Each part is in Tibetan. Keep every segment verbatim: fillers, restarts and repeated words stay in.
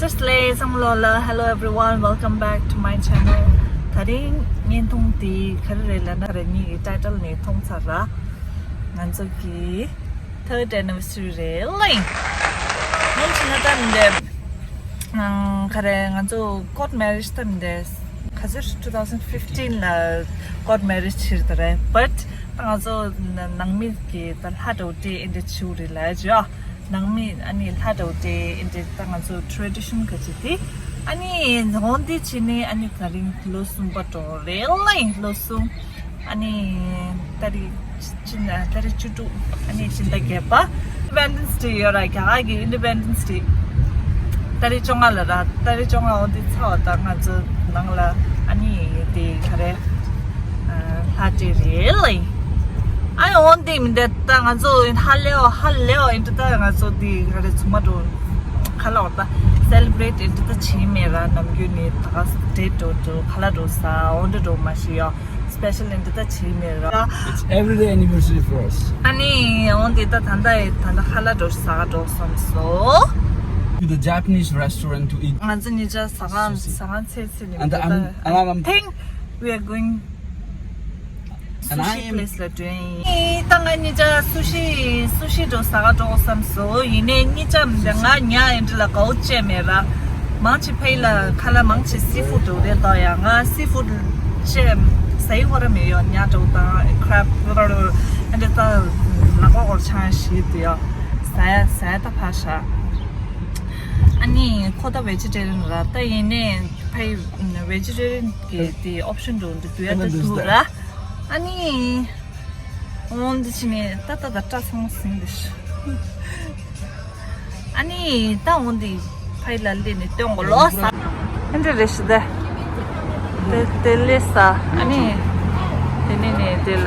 Firstly, ཚང་མ་ལོ་ལ། Hello everyone, welcome back to my channel. ད་རིང་བརྙན་ཐུང་འདི་ག་རེ་རེད་ལབ་ན། ད་རིང་ངེད་ཀྱི་ཊའི་ཊལ་ནས་མཐོང་ཚར་ར། ང་ཚོ་གི་third anniversary རེད་ལེ། ཡིན་ཕྱིན་ན་ད་འདི་ཨང་ག་རེ། ང་ཚོ་ཀོར་ཊི་མེ་རེཇ་ད་འདི་ག་ཚོད་two thousand fifteen ལ་ཀོར་ཊི་མེ་རེཇ་བྱས་ད་རེད། But ད་ང་ཚོ་ནང་མི་གི་ད་ལྷ་འདྲ་བོ་དེ་འདྲ་བྱེད་དགོས་རེད་ལབ་ཡ། ནང་མི་ཨ་ནི་ལྷ་འདྲ་བོ་དེ་འདྲ་ད་ང་ཚོ་ཊེ་རེ་ཌི་ཤན་ག་ཅིག་དེ། ཨ་ནི་འོ་འདི་བྱས་ནས་ཨ་ནི་ད་རིང་ལོ་གསུམ་པ་འགྲོ་རེད་ལེ། ལོ་གསུམ། ཨ་ནི་ད་རིང་ཕྱི་ཟླ་ད་རིང་བཅུ་དྲུག་ཨ་ནི་ཕྱི་ཟླ་བརྒྱད་པ། Independence Day ཡོད་ར། རྒྱ་གར་གྱི་Independence Day ད་རིང་བཅོ་ལྔ་ལ་ར། ད་རིང་བཅོ་ལྔ། འོ་འདི་ཚར་བ་དང་ང་ཚོ་ནང་ལ་ཨ་ནི་དེ་ག་རེ། ལྷ་འདྲེ་རེད་ལེ། ཨ་ནི་འོ་འདི་མི་འདི་ད་ང་ཚོ་ཧ་ལས་འོ་ཧ་ལས་འོ་ཨིན་ད་ང་ཚོ་འདི་ག་རེ་ཚང་མ་འགྲོ་ཁ་ལག་འོ་ད་སེ་ལི་བྷི་རེཊ་ཨིན་ད་བྱེད་མེད་ར། ནམ་རྒྱུན་ནི་ད་ག་ཌེ་ཊི་འགྲོ་འགྲོ་ཁ་ལག་འགྲོ་ས་འོ་འདྲ་འགྲོ་མ་ཤེས་ཡོ། སི་པེ་ཤལ་ཨིན་ད་བྱེད་མེད་ར། It's everyday anniversary for us. ཨ་ནི་འོ་འདི་ད་ད་ལྟ་ད་ལྟ་ཁ་ལག་འགྲོ་ཟ་ག་འགྲོ་བསམ་སོང་། To the Japanese restaurant to eat. ང་ཚོ་གཉིས་ཆ་ཟ་ཁང་ཟ་ཁང་ཚད་ཚད་ནི་And the- I'm- and I'm- I think we are going And I sushi am- place ལ་འགྲོ་ཡིན། ད་ང་གཉིས་ཆ་སུ་ཤི་སུ་ཤི་འགྲོ་ཟ་ག་འགྲོ་བསམ་སོང་། ཡིན་ནའི་གཉིས་ཆ་མི་འདྲ། ང་ཉ་ཨིན་ད་ལ་དགའ་བོ་བྱས་མེད་ར། མང་ཆེ་ཕ་གི་ལ་ཁ་ལག་མང་ཆེ་སི་ཕུཌ་འགྲོ་རེད་ད་ཡ། ང་སི་ཕུཌ་བྱས་ཟ་ཡི་ཧོ་ར་མེད་ཡོ། ཉ་འགྲོ་དང་ཁྲེབ་ཨིན་ད་ལ་ཀོ་ཀོར་ཆང་ཞིག་དེ་ཡོ། ཟ་ཡ་ཟ་ཡ་ད་ཕར་བཞག་ཨ་ནི་ཁོ་ད་ཝེ་ཇི་ཊེ་རི་ཡན་ར། ད་ཡིན་ནའི་ཕ་གི་ཝེ་ཇི་ཊེ་རི་ཡན་གི་དེ་ཨོབ་ཤན་འགྲོ་འདི་དུ་ཡ་ད་དུ་ར། ཨ་ནི་འོ་འདི་ཕྱི་ནས་ད་ད་ད་སྐྲ་ཚང་མ་ཟིན་འདི་ཤི། ཨ་ནི་ད་འོ་འདི་ཕ་གི་ལ་སླེབས་ནས་སྟོན་གོ་ལོ་ས། ཨ་འདྲ་རེད་ཤི་ད། དེ་དེ་ལས་ས། ཨ་ནི་དེ་ནས་ནས་དེ་ལ་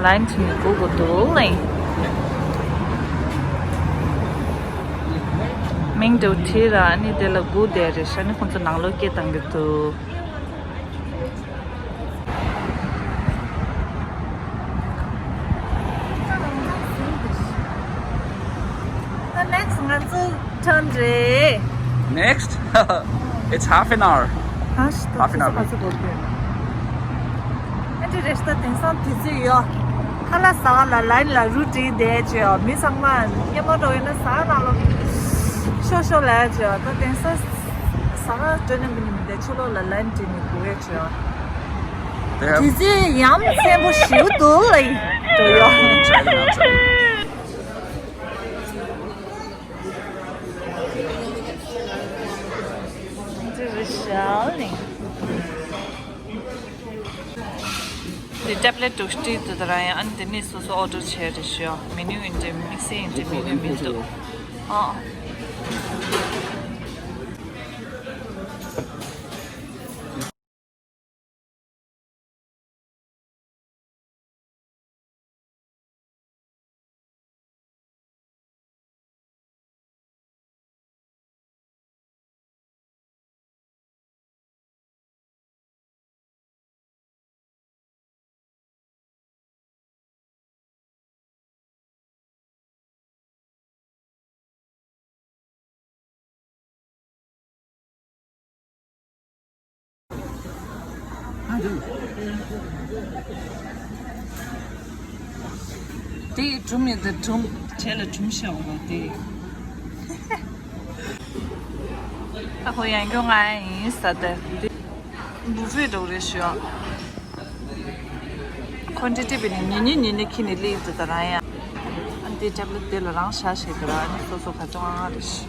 ལའིན་བྱས་ནས་སྒུག་དགོས་འདུག་ལེ། མིང་དུ་བྲིས་ར། ཨ་ནི་དེ་ལ་སྒུག་བསྡད་རེད་ཤི། ཨ་ནི་ཁོང་ཚོ་ནང་ལོགས་སྐད་བཏང་གི་འདུག་ད་ནེག་སི་ང་ཚོ་ཐོན་རེད། Next? It's half an hour. Half an hour. ཨ་ཅེ་རེས་ད་དེང་སང་དུས་ཚོད་ཡོད། ཁ་ལག་ཟ་བ་ལ་ལའིན་ལ་རུ་བྲིས་བསྡད་བྱས། མི་ཚང་མ་སྙེ་མོ་འགྲོ་ཡོད་ན་ཟ་ཁང་ནང་ལོགས་ཤོག་ཤོག་ལབ་བྱས། ད་དེང་སང་ཟ་ཁང་སྤྲོད་ན་མི་ནི་མི་འདུག་ཕྱི་ལོགས་ལ་ལའིན་བྲིས་ནས་སྒུག་ཡོད་བྱས། They have དུས་ཚོད་ཡ་མཚན་པོ་ཞེ་པོ་འདུག་ལ་ཡིན་འགྲོ་ཡོད། Chinese. འདི་ཊེབ་ལེཊ་འདུག་སྤྲད་དུ་དར་ཡང་། ཨ་ནི་དེ་ནས་སོ་སོ་ཨོ་ཌར་བྱས་རེད་ཤི། མེ་ནུ་ཡིན་འདྲ་དམིགས་བསལ་ཡིན་འདྲ་མེད་ནི་མི་འདུག་ཨ། དེ་གྲུམ་ཡོད་དེ་གྲུམ་བྱས་ལ་གྲུམ་ཤ་འོང་བ་དེ། ད་ཁོ་ཡང་སྐྱོ་ང་ཡིན་ས་དེ། འདི་བུ་ཕེ་འགྲོ་རེད་ཤི། ཁོ་འདྲི་ཏི་བི་ནི་ཉི་ཉི་ཉི་ཉི་ཁྱི་ནི་ལི་དུ་ད་རང་ཡ། ཨ་འདི་ཊེབ་ལེཊ་དེ་ལ་རང་ཤ་ཞེ་གི་ར། ཨ་ནི་སོ་སོ་ག་ཅོ་ང་རེད་ཤི།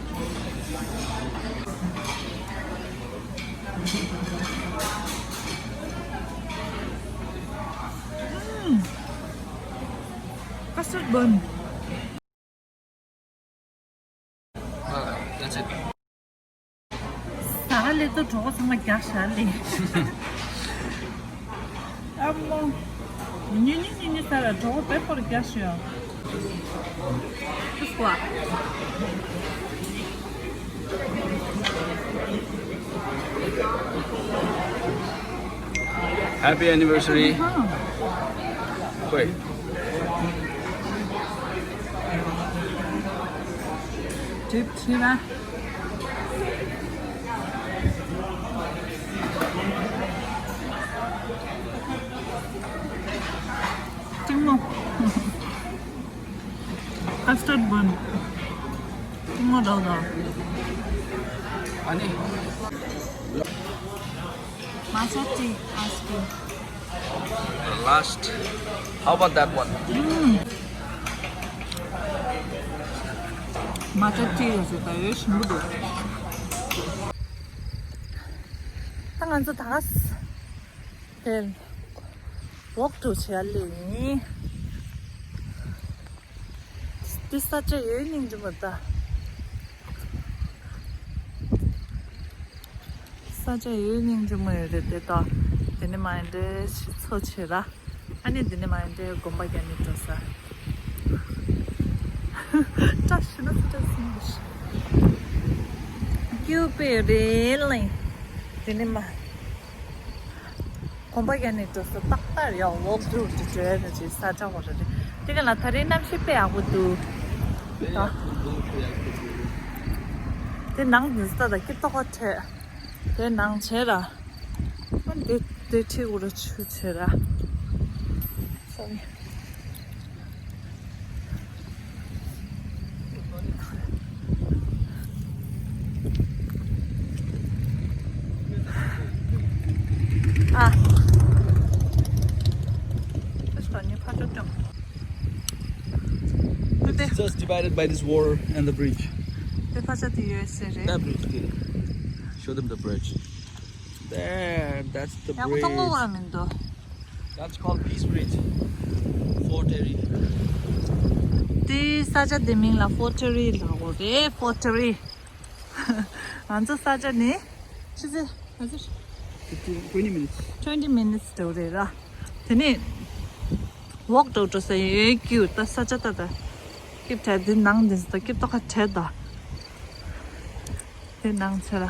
Custard bun. That's it. ཟ་ཁང་སླེབས་དུས་གྲོད་ཁོག་ཚང་མ་རྒྱགས་བཞག་ལེ། ཨ་མོ། ཉི་ཉི་ཉི་ཉི་ཟ་ལ་གྲོད་ཁོག་དཔེ་སྐོར་རྒྱགས་བཞག Happy anniversary. ཧོ། ཊིབ་ཆེ་བ། Custard bun. ངོ་འདྲ་འདྲ། ཨ་ནི། Matcha tea ice cream. Last. How about that one? Matcha tea ལ་ཟེར་ད་ཡོད་ཞིམ་པོ་འདུག་ད་ང་ཚོ་ད་ག་ས་དེར་walk through བྱེད་ཡ་སླེབས་ཡིན། འདི་ས་ཆ་ཡོད་སྙིང་རྗེ་མོ་ད། ས་ཆ་ཡོད་སྙིང་རྗེ་མོ་ཡོད་རེད་དེ་ད། དེ་ནས་མ་ཡིན་འདྲེ་ཞིག་འཚོ་བྱེད་ར། ཨ་ནི་དེ་ནས་མ་ཡིན་འདྲེ་དགོན་པ་རྒྱ་ནི་འགྲོ་ས། བཀྲ་ཤིས་ན་ས་ཆ་སྲིན་པོ་ཞིག་ཀྱུ་པེ་རེ་ལེ། དེ་ནས་མ། གོམ་པ་རྒྱག་ནས་འགྲོ་ས་ཏག་ཏག་ཡང་walk through དུ་འགྲོ་ཡ་ནི་ཅིག་ས་ཆ་འོ་ར་རེད། དེ་ག་ལ་ད་རེས་གནམ་གཤིས་དཔེ་ཡག་པོ་འདུག་དེ་ནང་དུ་ས་ད་སྐྱིད་ཏོག་ཁ་ཁྲལ། དེ་ནང་བྱས་ར། ཨ་འདི་འདི་ཁྲིད་འུ་ར་ཆུ་བྱས་ར། སོ་ནི། ཨ། It's just divided by this wall and the bridge. དེ་ཕ་ཆ་དེ་ཡོད་ས་རེད། That bridge, Kira. Show them the bridge. There, that's the bridge. ཡག་པོ་མཐོང་གི་མི་འདུག That's called Peace Bridge. Fort Erie. དེ་ས་ཆ་དེ་མིང་ལ་Fort Erie ལབ་ཀྱི་རེད། Fort Erie. ང་ཚོ་ས་ཆ་ནས་ཕྱི་ཚེ་ང་ཚོ fifteen, twenty minutes. Twenty minutes འགྲོ་རེད་ར། དེ་ནས་walk འགྲོ་འགྲོ་ས་ཡོད་ཀྱི་ད་ས་ཆ་ད་ད། སྐྱིད་བྲལ་དེ་ནང་དེ་ད་སྐྱིད་ཏོག་ཁ་བྲལ་ད། དེ་ནང་ཚེ་ལ།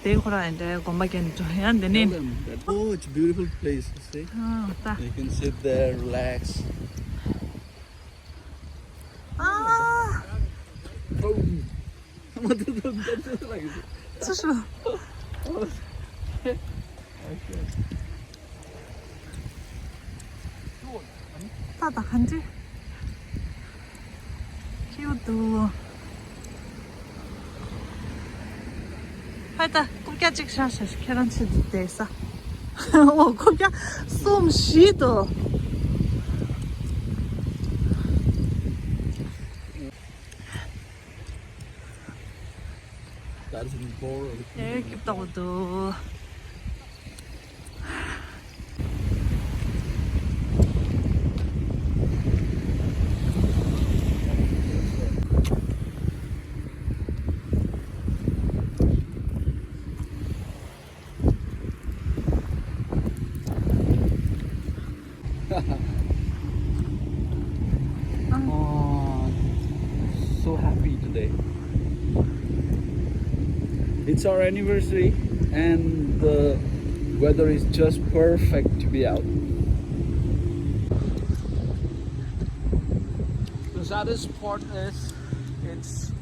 དེ་ཁོ་རང་ཡིན་འདྲ་དགོན་པ་རྒྱ་ནི་འགྲོ་ཡང་དེ་ནས། Tell them that, oh, it's a beautiful place, you see? ཨ་ད། You can sit there, relax. ཨ། Oh. ཚུ་ཤུ། ད་ད་གང་ཅི། ཁྱིའུ་དུ། ཧ་ད་རྐུབ་བཀྱག་གཅིག་ཤ་ཤ་ཤ་ཁྱེད་རང་ཆེད་དུ་བསྡད་ས། འོ་རྐུབ་བཀྱག་གསུམ་བཞི་དུ། That is in Boro. ཨེ་སྐྱིད་ཏོག་འདུག Oh, so happy today. It's our anniversary and the weather is just perfect to be out. The saddest part is it's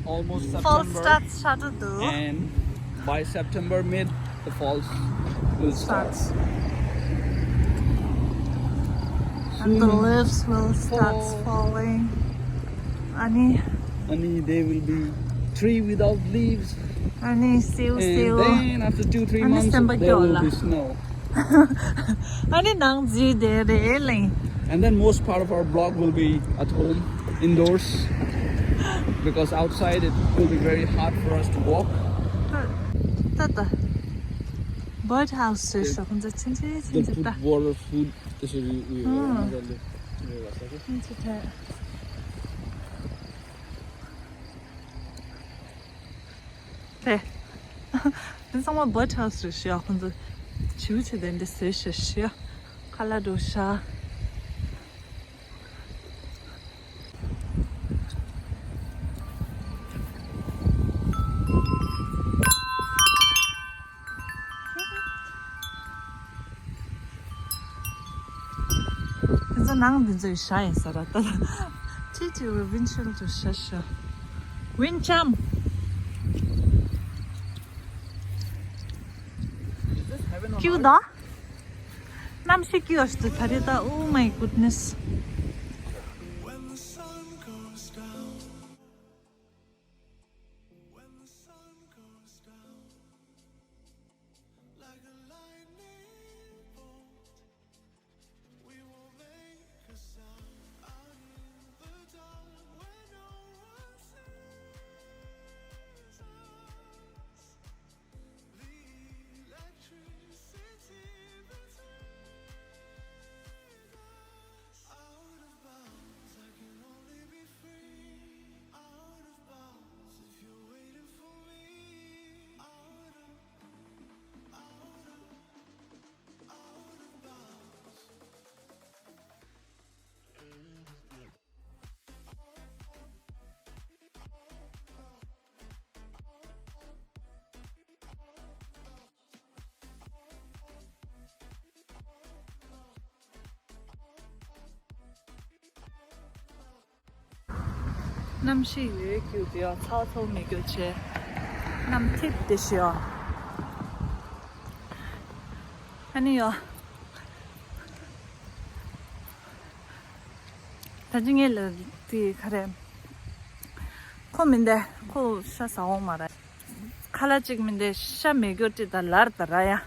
almost September. Fall starts ཆགས་འགྲོ་འདུག And by September mid, the falls will start. Start. And the leaves will start falling. ཨ་ནི། ཨ་ནི། There will be tree without leaves. ཨ་ནི་སེའུ་སེའུ། And then after two, three months, there will be snow. ཨ་ནི་ནང་འཛུལ་བསྡད་རེད་ལེ། And then most part of our vlog will be at home, indoors, because outside it will be very hard for us to walk. ད་ད། Bird house ཞེས་ཞོག་ཁོང་ཚོ་ཆུང་ཆུང་ཆུང་ཆུང་ད། They put water, food, this is we, we, ཨང་། ཆུང་ཆུང་ད། དེ། དེ་ཚང་མ་bird house རེད་ཤག་ཁོང་ཚོ་བྱིའུ་ཆེ་དེ་འདྲ་བཟོས་ཤག་ཤག་ཁ་ལག་འགྲོ་ཤག་དེ་ཚོ་ནང་འདི་ཚོའི་ཞྭ་ཡིན་ས་ར་ད། ཁྲིད་ཁྲིད་པའི་windshield དུ་ཞྭ་ཞྭ། Wind chime. Is this heaven on earth? ཀྱུ་ད། གཏམ་ཞིག་སྐྱིད་པ་ཞིག་འདུག་ད་རེས་ད། Oh my goodness. གནམ་གཤིས་ཡོད་རྒྱུ་དེ་ཡང་ཚ་ཚ་མི་རྒྱུ་བྱས། གནམ་འཐིབས་ཏེ་ཤི་ཡོད། ཨ་ནི་ཡོད། ད་ཅི་ངས་ལ་དེ་ག་རེ། ཁོ་མིན་ཏེ་ཁོ་ཤ་ཟ་འོང་མ་རེད། ཁ་ལག་ཅིག་མིན་ཏེ་ཤ་མེད་རྒྱུ་ཅིག་ད་ལར་ད་ར་ཡ།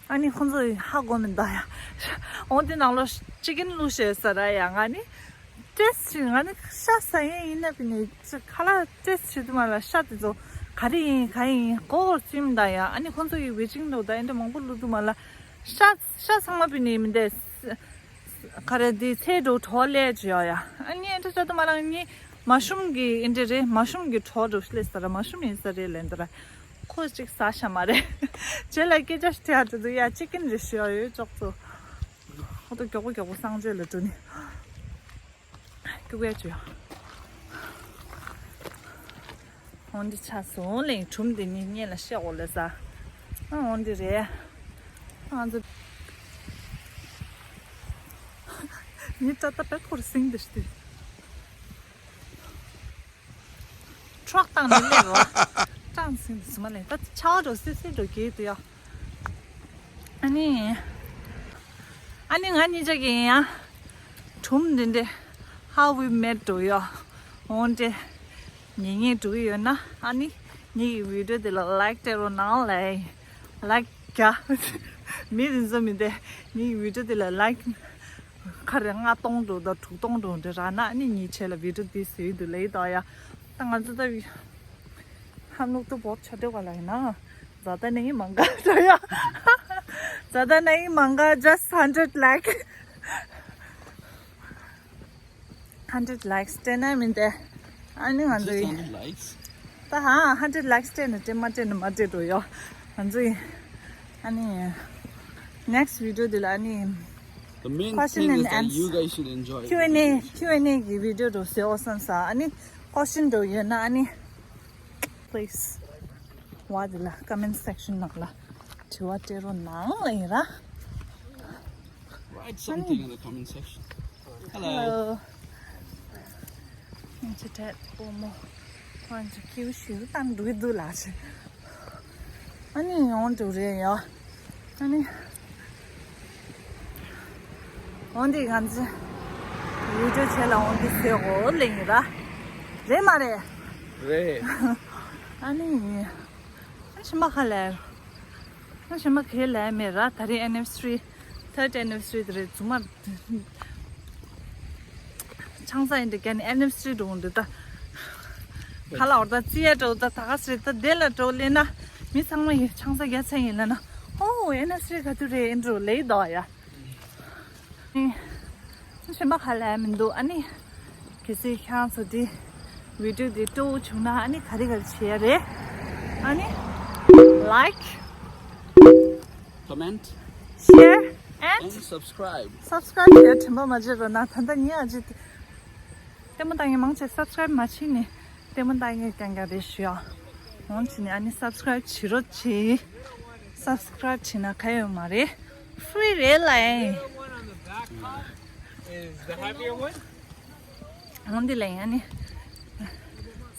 ཨ་ནི་ཁོ་ཚོ་ཧ་གོ་མིན་ད་ཡ། འོང་དེ་ནང་ལོ་ཅི་ཀིན་བླུགས་བྱས་ཟ་ར་ཡ། ང་ནི་ཏེས་ཆི་ང་ནི་ཤ་ཟ་ཡས་ཡིན་ན་པི་ནི་ཅི་ཁ་ལག་ཏེས་ཆི་དུ་མ་ལ་ཤ་དེ་ཚོ་ག་རེ་ཡིན་ག་ཡིན་གོ་བར་ཚིམ་ད་ཡ། ཨ་ནི་ཁོ་ཚོ་ཡི་ཝེ་ཅིང་ལོ་ད་ཨེ་འདྲ་མང་པོ་བླུགས་དུ་མ་ལ་ཤ་ཤ་ཚང་མ་པི་ནི་མིན་ཏེ། ག་རེ་འདི་ཚེ་འགྲོ་གྲོ་ལས་བྱོས་ཡ། ཨ་ནི་ཨེ་འདྲ་བྱ་དུ་མ་རང་ནི་མ་ཤུམ་གི་ཨེ་འདྲ་རེད། མ་ཤུམ་གི་གྲོ་འགྲོ་ལས་ཟ་ར། མ་ཤུམ་ཡིན་ས་རེད་ལན་ད་ར། ཁོ་ཅིག་ཟ་ཤ་མ་རེད། རྗེས་ལ་སྐད་ཆ་ཐེ་ཡ་དུ་དུ་ཡ་ཅི་ཀིན་རེ་ཤི་ཡ་ཡོད་ཅོག་ཚོ། ཁོ་ཏོ་མགྱོགས་པོ་མགྱོགས་པོ་གསང་སྤྱོད་ལ་འགྲོ་ནི། སྐྱུག་ཡ་བྱོས་ཡ། འོན་ཏེ་ཆ་སོང་ལེ་གྲུམ་དེ་ནི་སྙེ་ལ་ཤ་འོ་ལེ་ཟ། ཨ་འོན་ཏེ་རེད། ཨ་ང་ཚོ་ནི་ཏ་ཏ་པད་ཁོར་སིང་དེ་ཤི་དེ། ཁྲོག་བཏང་ནས་སླེབས་རོ། ཀྲང་སིང་དེ་སུ་མ་ལེ་ད་ཆ་བ་འགྲོ་སི་སི་འགྲོ་གི་དུ་ཡ། ཨ་ནི། ཨ་ནི་ང་གཉིས་ཆ་གི་ཡིན་ཡ། གྲུམ་འདི་འདྲེ། How we met འགྲོ་ཡོད། འོན་ཏེ། ཉེ་ཉེ་འགྲོ་གི་ཡོད་ན་ཨ་ནི། ངེད་ཀྱི་བི་ཌིའོ་འདི་ལ་ལའིཀ་སྤྲད་རོགས་གནང་ལེ། ལའིཀ་རྒྱག་མི་རིན་ཚོ་མི་འདེ། ངེད་ཀྱི་བི་ཌིའོ་འདི་ལ་ལའིཀ་ཁ་རེ་ལྔ་སྟོང་འགྲོ་དང་དྲུག་སྟོང་འགྲོ་འདྲ་རག་ན་ཨ་ནི་ངེད་ཆེ་ལ་བི་ཌིའོ་འདི་བཟོས་འདུག་ལེ་ད་ཡ། ད་ང་ཚོ་ད་བི། हम लोग तो बहुत छोटे वाला है ना। ज़्यादा नहीं मांगा तो या। ज़्यादा नहीं मांगा, just hundred like. hundred like སྤྲད་ན་མིན་ཏེ། ཨ་ནི་ང་ཚོ་ཡི། ད་ཧ་hundred like སྤྲད་ན་སྤྲད་མ་སྤྲད་ན་མ་སྤྲད་འགྲོ་ཡོ། ང་ཚོ་ཡི། ཨ་ནི། next video འདི་ལ་ཨ་ནི། The main question thing and is that answer. You guys should enjoy Q and A, the video. Q and A གི་བི་ཌིའོ་འགྲོ་ཟེར་འོ་བསམ་ས་ཨ་ནི། ཀོ་ཤིན་འགྲོ་ཡོད་ན་ཨ་ནི། Please. བ་འདི་ལ་comment section ནང་ལ་དྲི་བ་སྤྲད་རོགས་གནང་ལེ་ཡིན་ར། Write something in the comment section. Hello. ང་ཚོ་ཏྲེད་པོ་མོ། ཁོང་ཚོ་ཁྱིའུ་ཞིག་བཏང་འགྲོ་གི་འདུག་ལ་ཆེ། ཨ་ནི་ཡོང་འགྲོ་རེད་ཡ། ཨ་ནི། འོན་ཏེ་ང་ཚོ་བི་ཌིའོ་བྱས་ལ་འོན་ཏེ་ཟེར་འོ་ལེ་ཡིན་ར། རེད་མ་རེད། རེད། ཨ་ནི། ཨ་ཞིམ་པ་ཁ་ལས། ཨ་ཞིམ་པ་ཁས་ལས་མེད་ར་ད་རེས་anniversary third anniversary དེ་རེད་རྫུན་མ། ཆང་ས་ཡིན་དེ་ཀན་anniversary འགྲོ་འདི་ད། ཁ་ལ་འོར་ད་རྩི་ཡ་འགྲོ་ད་ད་ག་སྲིད་ད་དེ་ལ་འགྲོ་ལེ་ན་མི་ཚང་མ་ཡི་ཆང་ས་རྒྱ་ཚ་ཡིན་ལ་ན་ཨོ་anniversary ག་དུས་རེད་འགྲོ་ལེ་དོ་ཡ། ཨ་ནི། ཞིམ་པ་ཁ་ལས་མི་འདུག་ཨ་ནི། གལ་སྲིད་ཁྱེད་རང་ཚོ་འདི་བི་ཌིའོ་འདི་སྤྲོ་བོ་བྱུང་ན་ཨ་ནི་ག་རེ་ག་རེ་བྱེད་ཡ་རེད། ཨ་ནི། Like, comment, share and and subscribe. Subscribe བྱེད་དྲན་པ་མ་བརྗེད་རོགས་གནང་ད་ལྟ་ངས་ཨ་ཅེ། ལྟད་མོ་ལྟ་མཁན་མང་ཆེ་subscribe མ་བྱེད་ནས་ལྟད་མོ་ལྟ་མཁན་རྐྱང་རྐྱང་རེད་ཞུ་ཡ། འོང་བྱས་ནས་ཨ་ནི་subscribe བྱེད་རོགས་བྱེད། Subscribe བྱེད་ན་ག་ཡོད་མ་རེད། Free རེད་ལ་ཨེ། Is the happier one? འོང་འདི་ལ་ཨ་ནི།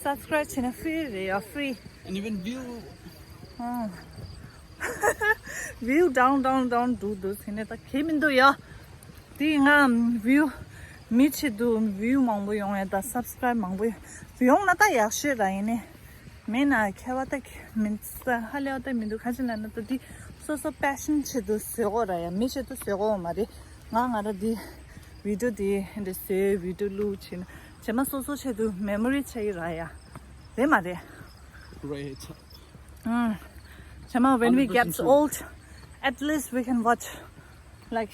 Subscribe བྱེད་ན་free རེད་ཡ། Free. And even view. ཨོ། View down, down, down འགྲོ་འདུག་ཟེར་ནས་ད་གལ་མི་འདུག་ཡ། དེ་ང་view མི་ཆེད་དུ་view མང་པོ་ཡོང་ཡ་ད་subscribe མང་པོ་ཡོང་ན་ད་ཡག་ཤོས་ར་ཡིན་ནི། མེད་ན་ཁྱད་པར་ད་མི་ཧ་ལས་པ་ད་མི་འདུག་ག་ཅི་ལབ་ན་ད་དེ་སོ་སོ་passion ཆེད་དུ་བཟོ་དགོས་ར་ཡ། མི་ཆེད་དུ་བཟོ་དགོས་མ་རེད། ང་ང་ར་དེ་video དེ་འདྲ་བཟོས་video བླུགས་བྱས་ན་རྗེས་མ་སོ་སོ་ཆེད་དུ་memory ཆགས་ཀྱི་ར་ཡ། རེད་མ་རེད། Great. ཨང་། རྗེས་མ་when we get old, at least we can watch like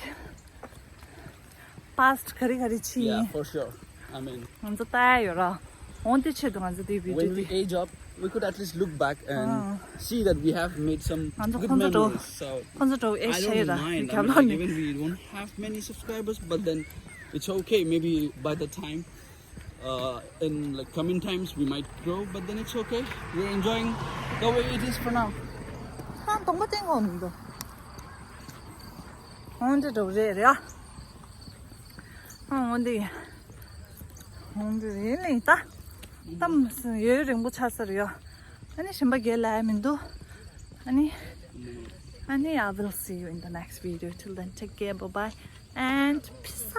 past ག་རེ་ག་རེ་ཕྱིན། Yeah, for sure. I mean, ང་ཚོ་ལྟ་ཡ་ཡོད་ར། འོན་ཏེ་ཆེད་དུ་ང་ཚོ་དེ་video when we དེ་age up, we could at least look back and see that we have made some good memories. So ཁོང་ཚོ་འགྲོ་ཨེ་ཤེས་ར། རྒྱབ་ལོག་ནས། Even we don't have many subscribers, but then it's okay. Maybe by the time, uh, in like coming times, we might grow, but then it's okay. We're enjoying the way it is for now. ཁང་སྟོང་པ་སྟེང་འོང་མི་འདུག་འོང་དེ་འགྲོ་རེད་རེད་ཨ། འོང་དེ་འོང་དེ་རེད་ལེ་ད། གཏམ་ཡོད་རིང་པོ་ཆགས་ས་རེད་ཡ། ཨ་ནི་གཞན་པ་རྒྱལ་ལ་ཡ་མི་འདུག་ཨ་ནི་ཨ་ནི། I will see you in the next video. Till then, take care, bye bye, and peace out.